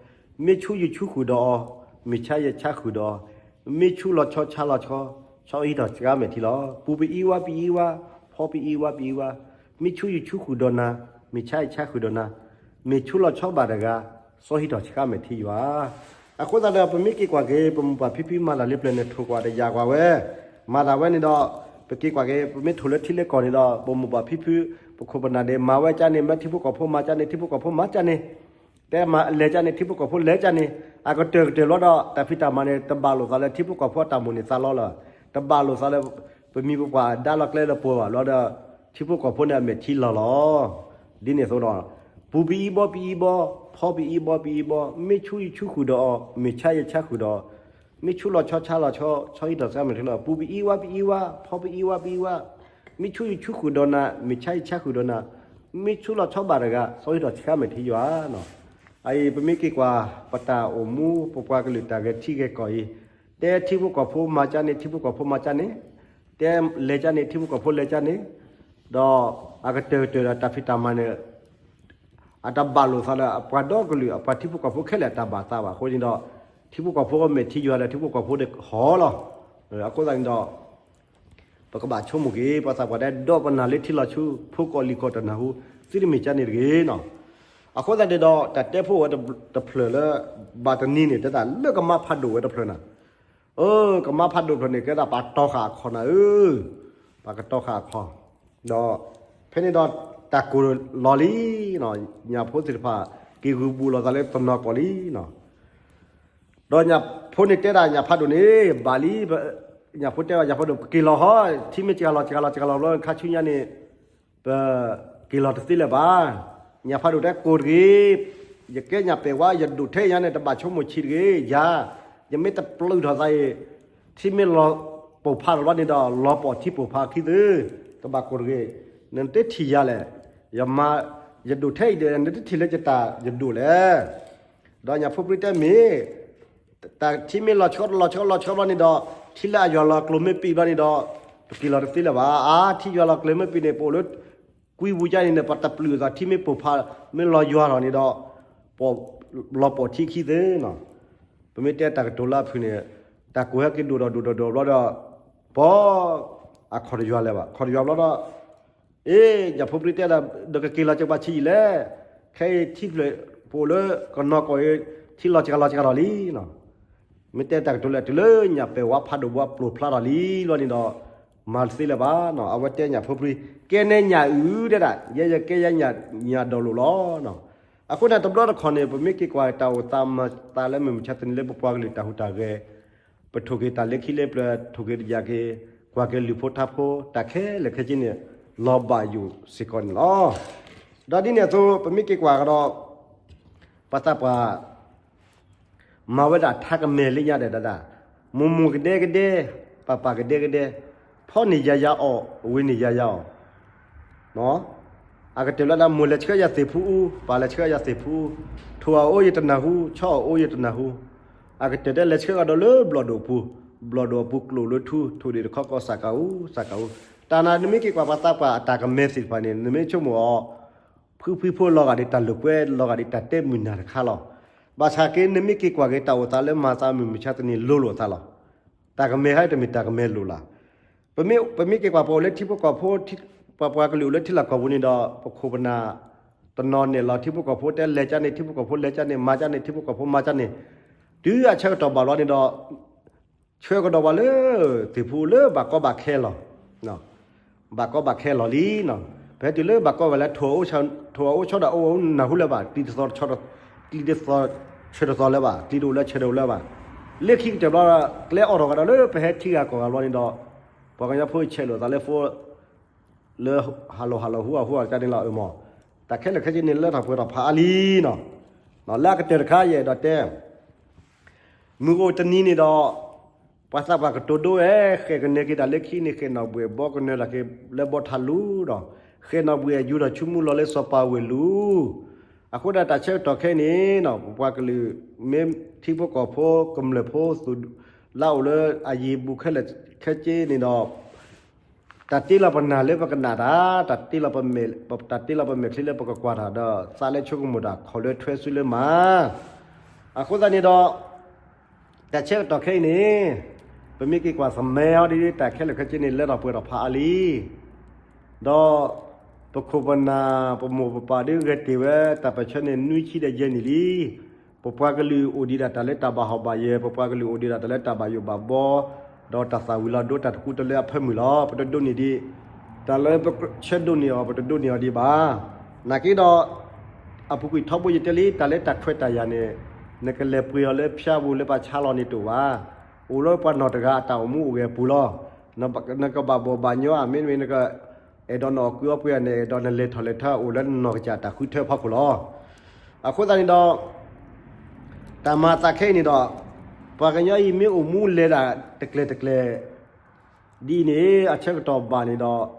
မ့ၢ်ဆူးယဆူးဃုာ်ဒီးအီၤ, မ့ၢ်ဆါယဆါဃုာ်ဒီးအီၤ, မ့ၢ်ဆူးလီၤဆီဆါလီၤဆီ, ဆီဟံးထီၣ်ဆှါမဲာ်ထံလီၤ. ပူၤပအံဝါပအံဝါ, ဖီပအံဝါပအံဝါ, မ့ၢ်ဆူးယဆူးဃုာ်ဒီးနၤ, မ့ၢ်ဆါယဆါဃုာ်ဒီးနၤ, မ့ၢ်ဆူးလီၤဆီဘၣ်တဂၤ, ဆီဟံးထီၣ်ဆှါမဲာ်ထံယွၤ. အဃိသတးဒီး ပမ့ၢ်က့ၤကွၢ်က့ၤ ပမိၢ်ပၢ်ဖံဖုမၤတၢ်လၢပျၢၤန့ၣ် ထိၣ်ကွၢ်တယာ်ကွၢ်ဝဲ, မၤတၢ်ဝဲန့ၣ်ဒီး ပက့ၤကွၢ်က့ၤ ပမ့ၢ်ထိၣ်လၢထံလၢကီၢ်န့ၣ်ဒီး ပမိၢ်ပၢ်ဖံဖု ပခိၣ်ပနၢ်န့ၣ် မၤဝဲကၢ်န့ၣ် မ့ၢ်ထံဖိကီၢ်ဖိမၤကၢ်န့ၣ် ထံဖိကီၢ်ဖိမၤကၢ်န့ၣ် တဲမၤလဲၤကၢ်န့ၣ် ထံဖိကီၢ်ဖိလဲၤကၢ်န့ၣ် အကတၢၢ်ကတၢၢ်လီၤဒီး တၢ်ဖံးတၢ်မၤန့ၣ် တဘၣ်လိာ်သးလၢထံဖိကီၢ်ဖိအတၢ်မိၣ်န့ၣ်သးလီလီၤ. တဘၣ်လိာ်သးလၢ ပမိၢ်ပပၢ်အဒါလီၤကျဲလၢပှၤဘၣ်လီၤဒီး ထံဖိကီၢ်ဖိန့ၣ်အမဲာ်ထံလီၤလီၤ. ဒ်န့ၣ်အသိးဒီး ပူၤပအံဘီပအံဘီ, ဖီပအံဘီပအံဘီ, မ့ၢ်ဆူးယဆူးဃုာ်ဒီးအီၤ, မ့ၢ်ဆါယဆါဃုာ်ဒီးအီၤ, မ့ၢ်ဆူးလီၤဆီဆါလီၤဆီ, ဆီဟံးထီၣ်ဆှါမဲာ်ထံလီၤ. ပူၤပအံဝါပအံဝါ, ဖီပအံဝါပအံဝါ, မ့ၢ်ဆူးယဆူးဃုာ်ဒီးနၤ, မ့ၢ်ဆါယဆါဃုာ်ဒီးနၤ, မ့ၢ်ဆူးလီၤဆီဘၣ်တဂၤ, ဆီဟံးထီၣ်ဆှါမဲာ်ထံယွၤနီၤ. အအံၤ ပမ့ၢ်က့ၤကွၢ် ပတၢ်အိၣ်မူ ပပှၤကလုာ်တၢ်ဂဲၤထံဂဲၤကီၢ်အံၤ, တဲထံဖိကီၢ်ဖိမၤကၢ်န့ၣ် ထံဖိကီၢ်ဖိမၤကၢ်န့ၣ်, တဲလဲၤကၢ်န့ၣ် ထံဖိကီၢ်ဖိလဲၤကၢ်န့ၣ်, ဒီးအကတၢၢ်ကတၢၢ်ဒီးတၢ်ဖံးတၢ်မၤန့ၣ် အတဘၣ်လိာ်သးလၢအပှၤဒီကလုာ် အပှၤထံဖိကီၢ်ဖိခဲလၢာ်တၢ်ဘၣ်သးဘၣ်. အဃိန့ၣ်ဒီး ထံဖိကီၢ်ဖိအမဲာ်ထံယွၤဒီး ထံဖိကီၢ်ဖိဒီးဟီလီၤ. အဃိသတးန့ၣ်ဒီး ပကဘၣ်ဆိကမိၣ်က့ၤ ပှၤသးပှၢ်တဲ ဒီးပနၢ်လၢထံလီၤဆူ ဖိကီၢ်လံၤကီၢ်တနၢ်ဟူ သုတမ့ၢ်ကၢ်န့ၣ်တဂ့ၤနီၤ. အဃိသတးန့ၣ်ဒီး တၢ်တဲဖိဝဲတဖျၢၣ်လၢ ဘၣ်တနံၤန့ၣ် တဲတၢ်လၢကမၤဖးဒိၣ်ဝဲတဖျၢၣ်နၤ. အၢ ကမါဖးဒိၣ်ဖျၢၣ်န့ၣ် ကဲဒၣ်ပှၤတီဃာ်အခီၣ်နၤဧၢ, ပှၤကတီဃာ်အခီၣ်, ဒီးဖဲန့ၣ်ဒီးတၢ်ကိၢ်လီၤလံ, ညၣ်ဖိသ့ၣ်တဖၣ် က့ၤဂုာ်ဘူးလိာ်သးလၢတနီၤကီၢ်လံနီၤ. ဒီးညၣ်ဖိန့ၣ်တဲဒၣ်ညၣ်ဖးဒိၣ်န့ၣ် ဘၣ်လံ, ညၣ်ဖိတဲဘၣ်ညၣ်ဖးဒိၣ် ပက့ၤလီၤဟီ, ထံမ့ၢ်စှၤလီၤစှၤလီၤစှၤလီၤဘျီ ခါဆူညါန့ၣ် ပက့ၤလီၤတသ့လၢၤဘၣ်. ညၣ်ဖးဒိၣ်တဲကိၢ်တဂ့ၤ, ယကဲညၣ်ပဲာ်ဝါ ယဒိၣ်ထဲအံၤညါန့ၣ် တဘၣ်ဆိကမိၣ်ဆံးတဂ့ၤ, ယၤ ယမ့ၢ်တပျုၢ်ထီၣ်သးအံၤ ထံမ့ၢ်လီၤပိာ်ဖးလီၤဘျီန့ၣ်ဒီး လီၤပိာ်ထံပိာ်ဖးခံသု, တဘၣ်ကိၢ်တဂ့ၤ, နတထံၣ်ယၤလဲၣ်, ယမၤ ယဒိၣ်ထဲအံၤဒီး နတထံၣ်လၢယတၢ် ယဒိၣ်လဲၣ်. ဒီးညၣ်ဖိပြံတဲမ့ၢ် တၢ်ထံမ့ၢ်လီၤဆှီလီၤဆှီလီၤဆှီဘျီန့ၣ်ဒီး ထံလၢအယွၤလီၤကျိၤမ့ၢ်ပံာ်ဘျီန့ၣ်ဒီး ပက့ၤလီၤတသ့လၢၤဘၣ်. အါ ထံယွၤလီၤကျိၤမ့ၢ်ပံာ်န့ၣ် ပအိၣ်လၢ ကွံပူၤကါန့ၣ်န့ၣ် ပတပျုၢ်အသး ထံမ့ၢ်ပိာ်ဖး မ့ၢ်လီၤယွၤထီၣ်န့ၣ်ဒီး ပ လီၤပိာ်ထံခံသုနီၤ. ပမ့ၢ်တဲတၢ်ကတိၤလၢအဖုၣ်န့ၣ် တၢ်ကိၢ်ဟဲက့ၤဒိၣ်ဒီးဒိၣ်ဒီးဒိၣ်ဘျီဒီး ပ အခီၣ်တယွၤလၢၤဘၣ်, ခီၣ်တယွၤဘျီဒီး အ့ ညၣ်ဖိပြံတဲဒီး ဒီးကက့ၤလီၤကဘၣ်ဆံးယံာ်လဲၣ်, ခဲအံၤထံဖျၢၣ် ပအိၣ်လၢကနီၤကီၢ်အံၤ ထံလီၤစှၤလီၤစှၤထီၣ်လံနီၤ. မ့ၢ်တဲတၢ်ကတိၤလၢတုၤလၢညၣ်ပဲာ်ဝါဖးဒိၣ်ဘှီပျိာ်ဖျါထီၣ်လံလီၤန့ၣ်ဒီး မၤတသ့လၢၤဘၣ်နီၤ. အဝဲတဲညၣ်ဖိပြံ ကဲနဲညၣ်အုၣ်တဲဒၣ် ယဲယကဲယဲညၣ် ညၣ်ဒိၣ်လိာ်လီၤနီၤ. အဃိန့ၣ်တဘျီတခီၣ်န့ၣ် ပမ့ၢ်က့ၤကွၢ်တၢ်အိၣ်သးမၤသးလၢမုၢ်မဆါတနံၤလၢပပှၤကလုာ်တၢ်ဟူးတၢ်ဂဲၤ ပထိၣ်က့ၤတၢ်လၢခံလၢပျၢၤ ထိၣ်က့ၤတယာ်က့ၤ ကွၢ်က့ၤလုၢ်ဖိထါဖိ တၢ်ခဲလၢာ်ခဲဆ့န့ၣ် လီၤဘၣ်ယိၣ်စ့ၢ်ကီးန့ၣ်လီၤ. ဒီးဒ်န့ၣ်အသိး ပမ့ၢ်က့ၤကွၢ်ကဒီး ပှၤသးပှၢ် မၤဝဲဒၣ်ထါကမဲာ်လၢညါဒီးဒၣ်ဒၣ်, မိၢ်မိၢ်ကဒဲကဒဲ, ပၢ်ပၢ်ကဒဲကဒဲ, ဖီန့ၢ်ယၤယၤအီၣ်, ဝ့ၤန့ၢ်ယၤယၤအီၣ် အကတၢၢ်လၢဒၣ် မိၢ်လဲၤဆှၢယၤသ့ၣ်ဖူအူ, ပၢ်လဲၤဆှၢယၤသ့ၣ်ဖူအူ, ထိၣ်အအိၣ်ယတနၢ်ဟူ, ဆီအအိၣ်ယတနၢ်ဟူ, အကတၢၢ်တဲလဲၤဆှၢအီၤဒီးလၢဘျီၣ်ဒိၣ်ပူၤ, ဘျီၣ်ဒိၣ်အပူၤကျိၣ်လၢထူ, ထိၣ်ဒံၣ်တခီကီၢ်စးကၤအူ, စးကၤအူ, တၢ်နၤနမ့ၢ်က့ၤကွၢ်ပှၤသးပှၢ်အတၢ်ကမဲာ်သ့ၣ်တဖၣ်န့ၣ် နမ့ၢ်ဆိကမိၣ်အီၤ ဖုဖုဖိလီၤဂာ်ဒ်တၢ်လိာ်ကွဲ လီၤဂာ်ဒ်တၢ်တဲမုာ်နၢ်တခါလီၤ. ဘၣ်ဆၣ်က့ နမ့ၢ်က့ၤကွၢ်က့ၤတၢ်အိၣ်သးလၢမၤသးမုၢ်မဆါတနံၤလိၤလိာ်သးလီၤ. တၢ်ကမဲာ်ဟဲတမ့ၢ်တၢ်ကမဲာ်လိၤလၢ်. ပမ့ၢ်က့ၤကွၢ်ပအိၣ်လၢထံဖိကီၢ်ဖိ, ပပှၤကလုာ်အိၣ်လၢထံလီၢ်ကီၢ်ပူၤန့ၣ်ဒီး ပခိၣ်ပနၢ် တနီၤနဲၣ်လီၤထံဖိကီၢ်ဖိတဲလဲၤကၢန့ၣ် ထံဖိကီၢ်ဖိလဲၤကၢန့ၣ် မၤကၢန့ၣ် ထံဖိကီၢ်ဖိမၤကၢန့ၣ်, တုၤအဆၢကတီၢ်ဘၣ်လီၤန့ၣ်ဒီး ဆှၢကဒီးဝဲလၢ သ့ၣ်ဖူလၢဘၣ်ကီဘၣ်ခဲလီၤ. ဘၣ်ကီဘၣ်ခဲလီၤလံနီၤ. ပဟဲတုၤလၢဘၣ်ကီဝဲလၢ ထိၣ်အအိၣ်ဆီဒီးအိၣ်နၢ်ဟူလၢၤဘၣ်, ကျံတသီ ကျံတသီ ဆၢတသီလၢၤဘၣ်, ကျံတအိၣ်လၢဆၢတအိၣ်လၢၤဘၣ်. လၢခံကတၢၢ်ဘျီ ကျဲအီၣ်ထီၣ်ကဒီးလၢပဟဲထံဂၤကီၢ်ဂၤဘျီန့ၣ်ဒီး ပှၤကညီဖိဆဲးလိာ်သးလၢ phone လၢ hello hello ဟူအဟူအကါန့ၣ်လီၤ. အၢမး တၢ်ခဲလၢာ်ခဲဆ့န့ၣ်လၢထီၣ်ပှဲၤထီၣ်ဖးအါလံနီၤ. လၢအကတၢၢ်တခါယအဲၣ်ဒိးတဲ မုၢ်အိၣ်တနံၤန့ၣ်ဒီး ပှၤသးပှၢ်ကတိၤဒိဝဲ ဃဲၣ်ကနၢၤက့ၤတၢ်လၢခံန့ၣ် ဃဲၣ်နီၣ်ဘှဲၣ်ဘီကနၢၤတၢ်က့ၤလၢဘီထးလူၤဒီး ဃဲၣ်နီၣ်ဘှဲၣ်ယူၤထီၣ်ဆူမူလီၤလၢစီၤပၤဝ့ၢ်လူၤ. အဃိဒၣ်တၢ်ဆၢကတီၢ်ခဲအံၤန့ၣ်နီၤ ပပှၤကလုာ် မ့ၢ်ထံဖိကီၢ်ဖိ ကမျၢၢ်ဖိသူၣ်လၢအိၣ်လၢအယံၤဘူးခဲလၢာ်ခဲဆ့န့ၣ်ဒီး တၢ်တ့လီၤပနၢ်လၢပကနၣ်တၢ်, တၢ်တ့လီၤပမဲာ်, တၢ်တ့လီၤပမဲာ်ချံလၢပကကွၢ်တၢ်ဒီး သးလၢဆိကမိၣ်တၢ် ခိၣ်လၢထွဲစုလၢမၤ. အဃိသတးန့ၣ်ဒီး တၢ်ဆၢကတီၢ်ခဲအံၤန့ၣ် ပမ့ၢ်က့ၤကွၢ်သမါအီၤဒ် တၢ်ခဲလၢာ်ခဲဆ့န့ၣ် လၢထီၣ်ပှဲၤထီၣ်ဖးအါလံ ဒီး ပခိၣ်ပနၢ် ပမိၢ်ပပၢ်ဒ်ဂဲၤတ့ၢ်ဝဲ တၢ်ပၢၢ်ဆၢန့ၣ် နွံဆံဒီးယဲၢ်နံၣ်လံ. ပပှၤကလုာ်အိၣ်ဒံးဒၣ်တၢ်လၢတၢ်ဘၣ်ဟီၣ်ဘၣ်ယၢၤ, ပပှၤကလုာ်အိၣ်ဒံးဒၣ်တၢ်လၢတၢ်ဘၣ်ယိၣ်ဘၣ်ဘီ, ဒီးတၢ်သၣ်ဝံၤလီၤဒိ တၢ်တကူတလၢအဖၢမုၢ်လီၤ. ပတဒိးန့ၢ်ဒံး တၢ်လၢပဆၢဒိးန့ၢ်အီၤ ပတဒိးန့ၢ်အီၤဒံးဘၣ်. နာ်က့ဒီး အပူၤကွံာ်ထီဘိယတဲလံ တၢ်လၢတၢ်ခွဲးတၢ်ယာ်န့ၣ် နကလဲၤပှ့ၤအီၤလၢဖၠါပူၤလၢပှၤဆါလီၤန့ၣ်တအိၣ်ဘၣ်. အိၣ်လၢပှၤနီၢ်တဂၤအတၢ်အိၣ်မူအိၣ်ဂဲၤအပူၤလီၤ. နကဘၣ်ဘီၣ်ဘၣ်ညီအမ့တမ့ၢ် နကအဲၣ်ဒိးနအီၣ်ကုအီပှ့ၤန့ၣ် အဲၣ်ဒိးနလဲၤထီၣ်လဲၤထီ အိၣ်လၢနနီၢ်ကစၢ်တၢ်ဃုထၢဖီခိၣ်လီၤ. အဃိသတးန့ၣ်ဒီး တၢ်မၤသးခဲအံၤန့ၣ်ဒီး ပှၤကညီအံၤမ့ၢ်အိၣ်မူလဲၤဒၣ်တကျဲၤတကျဲၤ ဒ်အံၤန့ၣ် အဆၢကတီၢ်ဘၣ်န့ၣ်ဒီး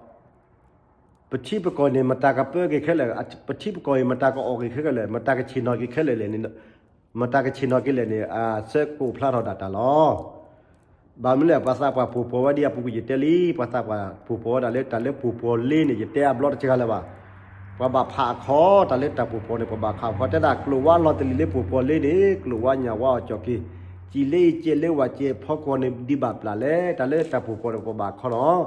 ပထံပကီၢ်န့ၣ် မတၤကပၢက့ၤခဲလၢာ်, ပထံပကီၢ်အံၤ မတၤကအီၣ်က့ၤခဲလၢာ်, မတၤကဆ့ၣ်နီၤက့ၤခဲလၢာ်လဲၣ်န့ၣ်, မတၤကဆ့ၣ်နီၤက့ၤလဲၣ်န့ၣ် အဆၢကိးဖျါထီၣ်ဒၣ်တၢ်လီၤ. ဘၣ်မနုၤလဲၣ် ပှၤသးပှၢ်ပိာ်ပှီၢ်ဝဲဒ်အပူၤကွံာ်ယတဲလံ, ပှၤသးပှၢ်ပိာ်ပှီၢ်ဝဲဒၣ်လၢတၢ်လၢပိာ်ပှီၢ်လ့န့ၣ် ယတဲအဘျီတစှၤလၢၤဘၣ်. ပှၤဘၣ်ဖးအခီ တၢ်လၢတၢ်ပိာ်ပှီၢ်န့ၣ် ပှၤဘၣ်ခးအခီ တဲဒၣ်ကျိာ်ဝါလီၤတလံၤလၢပိာ်ပှီၢ်လ့န့ၣ် ကျိာ်ဝါညၣ်ဝါအီၣ်ကၠီၣ်က့ၤ, စံာ်လ့အံၤကဲလၢဝဲကဲဖီကွီၢ်န့ၣ် ဒံးဘၣ်ပျၢ်လဲၣ်, တၢ်လၢတၢ်ပိာ်ပှီၢ်န့ၣ် ပှၤဘၣ်ခီနီၤ.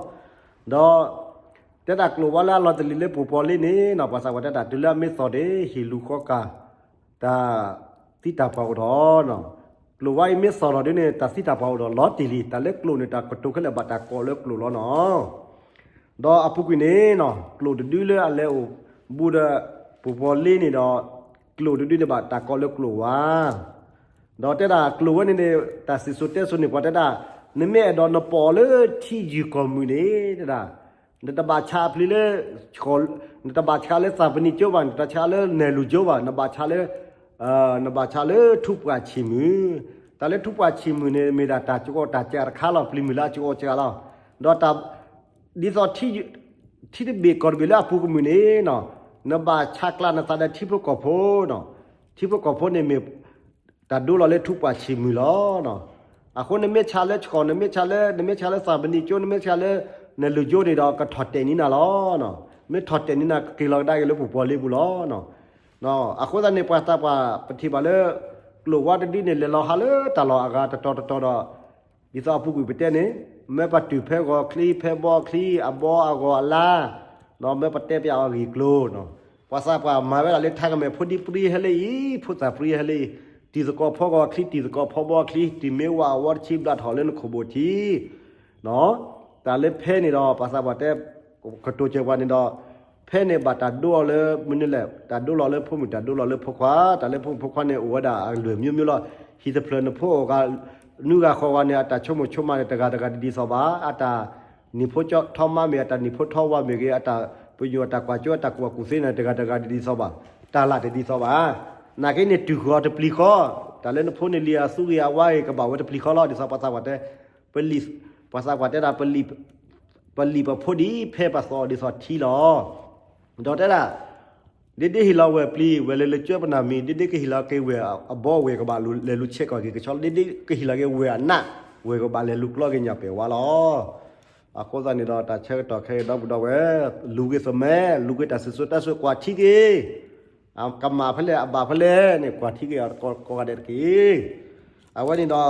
ဒီး တဲဒၣ်ကျိာ်ဝါလၢအလီၤတလံၤလၢပိာ်ပှီၢ်လ့န့ၣ်နီၤ ပှၤသးပှၢ်တဲဒၣ်တုၤလၢအမ့ၢ်သီၣ်န့ၣ် ဟ့ၣ်လူၤဃီကၢ် တၢ်သံတၢ်ပှၢ်အိၣ်ထီၣ်နီၤ. ကျိာ်ဝါအံၤမ့ၢ်သီၣ်ထီၣ်ဒ်န့ၣ် တၢ်သံတၢ်ပှၢ်အိၣ်ဒီးလီၤတံၢ်လံ, တၢ်လၢကျိာ်န့ၣ် တၢ်ကတိၤခဲလၢာ်ဘၣ်တၢ်ကိးလၢကျိာ်လီၤနီၤ. ဒီးအပူၤကွံာ်န့ၣ်နီၤ ကျိာ်တဒုလၢအလဲၤအိၣ်ဘူးဒီး ပူၤပီၤလ့န့ၣ်ဒီး ကျိာ်တဒုန့ၣ်ဘၣ်တၢ်ကိးလၢကျိာ်ဝါ ဒီးတဲဒၣ်ကျိာ်ဝဲန့ၣ်န့ၣ် တၢ်စံၣ်စိၤတဲစိၤန့ၣ် ပှၤတဲဒၣ် နမ့ၢ်အဲၣ်ဒိးနပိာ်အီၤလၢထံယုၢ်ကီၢ်မုၢ်န့ၣ် တဲဒၣ် နတဘၣ်ဆးအပျံၤလၢ နတဘၣ်ဆးလၢသၣ်ပနံၣ်ကၠိဘၣ်, နတဆးလၢနဲၣ်လူၤကၠိဘၣ်, နဘၣ်ဆးလၢ နဘၣ်ဆးလၢထူးပှၢ်ဆံးမုၢ်, တၢ်လၢထူးပှၢ်ဆံးမုၢ်န့ၣ် မ့ၢ်ဒၣ်တၢ်ကီတၢ်စးတခါလီၤ, ပျံၤမုၢ်လၢအကီအစးလီၤ. ဒီးတၢ် ဒ်သိး ထံတဘ့ၣ်ကီၢ်တဘ့ၣ်လၢအပူၤကမုၢ်န့ၣ်နီၤ နဘၣ်ဆးကျးနသးဒီးထံဖိကီၢ်ဖိနီၤ, ထံဖိကီၢ်ဖိန့ၣ်မ့ၢ် တၢ်ဒိလီၤလၢထူးပှၢ်ဆံးမုၢ်လီၤ. အဃိနမ့ၢ်ဆးလၢဆှီၣ်, နမ့ၢ်ဆးလၢ, နမ့ၢ်ဆးလၢသၣ်ပနံၣ်ကၠိ, နမ့ၢ်ဆးလၢနဲၣ်လူၤကၠိန့ၣ်ဒီး ကထီၣ်တဲာ်န့ၢ်နၤလီၤ. မ့ၢ်ထီၣ်တဲာ်န့ၢ်နၤ ကက့ၤလီၤကဒါက့ၤလၢပူၤပီၤလ့ပူၤလီၤ. အဃိသတးန့ၣ် ပှၤသးပှၢ်ပထံၣ်ဘၣ်လၢ ကျိာ်ဝါတဒုန့ၣ် လဲၤလီၤဟးလၢတၢ်လီၢ်အဂၤတတီၤတတီၤဒီး ဒ်သိးအပူၤကွံာ်ပတဲန့ၣ် မ့ၢ်ပတုာ်ဖဲဂီၤချံ ဖဲဘီချံ အဘီအဂီၤအလါ, ဒီးမ့ၢ်ပတဲပျးအဂ့ၢ်ကျိၤနီၤ, ပှၤသးပှၢ်မၤဝဲဒၣ်လၢထါကမဲာ် ဖိဒံပြံဟဲလၢအံၤ ဖိသၣ်ပြံဟဲလၢအံၤ, တံၤသကိးဖီဂီၤချံ တံၤသကိးဖီဘီချံ တံၤမ့ၢ်ဝဲအဝီတဆံဘျးထီၣ်လၢနခိၣ်ဘိၣ်ထံ တၢ်လၢဖဲန့ၣ်ဒီး ပှၤသးပှၢ်တဲ ကတိၤစၢၤပှၤန့ၣ်ဒီး ဖဲန့ၣ်ဘၣ်တၢ်ဒိအီၤလၢမနုၤလဲၣ်, တၢ်ဒိလီၤလၢဖိမုၣ် တၢ်ဒိလီၤလၢဖိခွါ, တၢ်လၢဖိမုၣ်ဖိခွါန့ၣ် အိၣ်ဝဲဒၣ်အလွဲၢ်မျိုးမျိုးလီၤ. ဟံၣ်တဖျၢၣ်နဖိအဂၤ နွံဂၤဃိးဂၤန့ၣ် အတၢ်ဆိကမိၣ်ဆိကမးန့ၣ် တဂၤတဂၤတဒ်သိးဘၣ်, အတၢ်နံၣ်ဖိထီမါမ့ၢ်ဂ့ၤ အတၢ်နံၣ်ဖိထီဝါမ့ၢ်ဂ့ၤ အတၢ်ပညိၣ်အတၢ်ကွၢ်စိ အတၢ်ကူၣ်ဘၣ်ကူၣ်သ့န့ၣ် တဂၤတဂၤတဒ်သိးဘၣ်, တၢ်လၢ်တဒ်သိးဘၣ်. နာ်က့န့ၣ် တုၤဃီၤတပျံၤဃီ, တၢ်လၢနဖိန့ၣ်လံၤအသူဂ့ၤအဝါဂ့ၤ ကဘၣ်ဝဲတပျံၤဃီလီၤ. ဒ်သိးပှၤသးပှၢ်တဲ ပလံၤ, ပှၤသးပှၢ်တဲဒၣ် ပလံၤ, ပလံၤပဖိဒံး ဖဲပှၤသီအီၤဒ်သိးထံလီၤ. ဒီးတဲဒၣ် ဒ့ဒ့ဟ့ၣ်လီၤဝဲၢ်ပျံၤ ဝဲၢ်လဲၤလူၤကၠိပနၢ်မံၤ ဒ့ဒ့ကဟ့ၣ်လီၤက့ၤဝဲၢ်အဘီဝဲၢ်ကဘၣ်လဲၤလူၤဆဲးကီၢ်က့ၤကဆီလီၤ. ဒ့ဒ့ကဟ့ၣ်လီၤက့ၤဝဲၢ်အနး ဝဲၢ်ကဘၣ်လဲၤလူၤကျီက့ၤညၣ်ပဲာ်ဝါလီၤ. အဃိသတးန့ၣ်ဒီး တၢ်ဆၢကတီၢ်ခဲအံၤဒီပုၢ်ဒီဝဲၢ် လူၤက့ၤသမး လူၤက့ၤတၢ်စံၣ်စိၤတဲစိၤကွၢ်ထံက့ၤ အကမၣ်ဖဲလဲၣ် အဘၣ်ဖဲလဲၣ်န့ၣ် ကွၢ်ထံက့ၤအီၤကိးဂၤဒဲးတက့ၢ်. အဝဲန့ၣ်ဒီး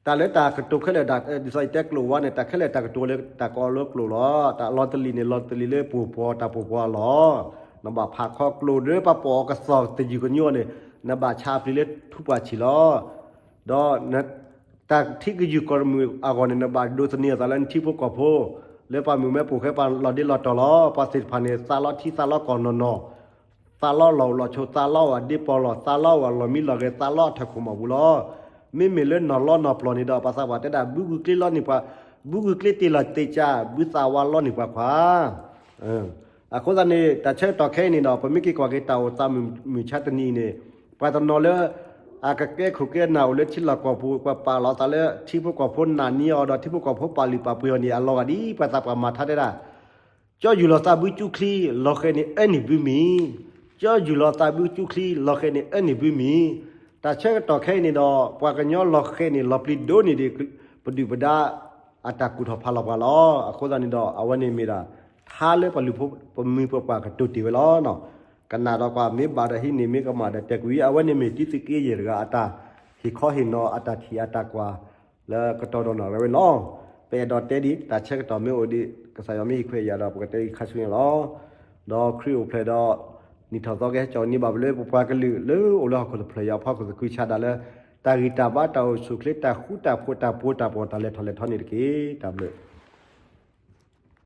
တၢ်လၢတၢ်ကတိၤခဲလၢာ် ဒ်သိးယတဲကျိာ်ဝါန့ၣ် တၢ်ခဲလၢာ်တၢ်ကတိၤလၢတၢ်ကိးလၢကျိာ်လီၤ. တၢ်လီၤတလံၤန့ၣ် လီၤတလံၤလၢပူၤပှီၤတၢ်ပူၤပှီၤအလီၢ်, နဘၣ်ဖးခီကျိာ်ဒီးပှၤပိာ်အီၤကသီၣ်တယုၢ်ကညိန့ၣ် နဘၣ်ဆါအပျံၤလၢထူးပှၢ်ဆံးလီၤ. ဒီး တၢ်ထံကယုၢ်ကီၢ်တမုာ်အဂီၢ်န့ၣ် နဘၣ်ဒိးသန့ၤအသးလၢနထံဖိကီၢ်ဖိ, လၢပှၤမုၢ်မဲပိာ်ဃဲပှၤလီၤဒ့လီၤတီၤလီၤ. ပှၤသ့ၣ်တဖၣ်န့ၣ် သးလီထံသးလီကီၢ်နီၢ်နီၢ်, သးလီလီၢ်အိၣ်လီၢ်ဆိး, သးလီဝဲဒ့ပီၢ်လီၢ်, သးလီဝဲလီၢ်မံလီၢ်ဂဲၤ, သးလီအထၢၣ်ခိၣ်မီၢ်ပူၤလီၤ. မ့မ့ၢ်လၢနီၢ်လီနီၢ်ပျီၢ်န့ၣ်ဒီး ပှၤသးပှၢ်တဲဒၣ် ဘုဂုာ်ကျ့လီန့ၢ်ပှၤ, ဘုဂုာ်ကျ့တ့ၢ်လီၤတ့ၢ်ကၢ်, ဘုသးဝါလီန့ၢ်ပှၤခွါ အဃိသတးန့ၣ် တၢ်ဆၢကတီၢ်ခဲအံၤန့ၣ်ဒီး ပမ့ၢ်က့ၤကွၢ်က့ၤတၢ်အိၣ်သးမုၢ်မုၢ်ဆါတနံၤအံၤန့ၣ် ပှၤတနီၤလၢ အကကဲခိၣ်ကဲနၢ်အိၣ်လၢထံလီၢ်ကီၢ်ပူၤ ပှၤပာ်လီၤသးလၢထံဖိကီၢ်ဖိနာ်န့ၢ်အီၤဒီး ထံဖိကီၢ်ဖိပာ်လုၢ်ပာ်ပှ့ၤအီၤန့ၣ် အလီၤဂာ်ဒ်ပှၤသးပှၢ်မၤထါတဲဒၣ် ကၠီယူၢ်လီၤသးဘုကၠူချံ လီၤဃဲၤန့ၣ်အၢနံၣ်ဘုမံၤ, ကၠီယူၢ်လီၤသးဘုကၠူချံ လီၤဃဲၤန့ၣ်အၢနံၣ်ဘုမံၤ, တၢ်ဆၢကတီၢ်ခဲအံၤန့ၣ်ဒီး ပှၤကညီလီၤဃဲၤန့ၣ် လီၤပျံၤဒိၣ်န့ၢ်ဒံး ပဒုၣ်ပဒါ အတၢ်ကူၣ်ထီၣ်ဖးလီၤပှၤလီၤ. အဃိသတးန့ၣ်ဒီး အဝဲန့ၣ်မ့ၢ်ဒၣ် ထါလၢပှၤလုၢ်ဖိပမုၢ်ပပှၢ်ကတိၤတ့ၢ်ဝဲလီၤ. ကနၣ်ဒီးကွၢ် မ့ၢ်ဘၣ်ဒီးဟံးန့ၢ် မ့ၢ်ကမၣ်ဒီးတဲာ်ကွံာ်, အဝဲန့ၣ်မ့ၢ်တံသုးက့ယဲၢ်တဂၤအတၢ်ဟ့ၣ်ခီဟ့ၣ်နီၤ အတၢ်ထံၣ်အတၢ်ကွၢ် လၢကတီၢ်ဒီးနီၢ်ရၤဝဲလီၤ. ပအဲၣ်ဒိးတဲဒံး တၢ်ဆၢကတီၢ်မ့ၢ်အိၣ်ဒံး ကစၢ်ယွၤမ့ၢ်ဟ့ၣ်ခွဲးယာ်ဒီး ပကတဲဒံးခါဆူညါလီၤ. ဒီးခရံာ်အိၣ်ဖျဲၣ်ဒီး နံၣ်ထီၣ်သီကဟဲကၠီၣ်န့ၢ်ဘၣ်ပလၢပပှၤကလုာ်လၢအိၣ်လၢဟီၣ်ခိၣ်တဖျၢၣ်အံၤအဖီခိၣ်သကုၤဆးဒးလၢ တၢ်ဂံၢ်တၢ်ဘါ တၢ်အိၣ်ဆူၣ်အိၣ်ချ့ တၢ်ဃူတၢ်ဖိး တၢ်ပှိၤတၢ်ပှီၤ တၢ်လဲၤထီၣ်လဲၤထီန့ၣ်တက့ၢ်. တၢ်ဘျုး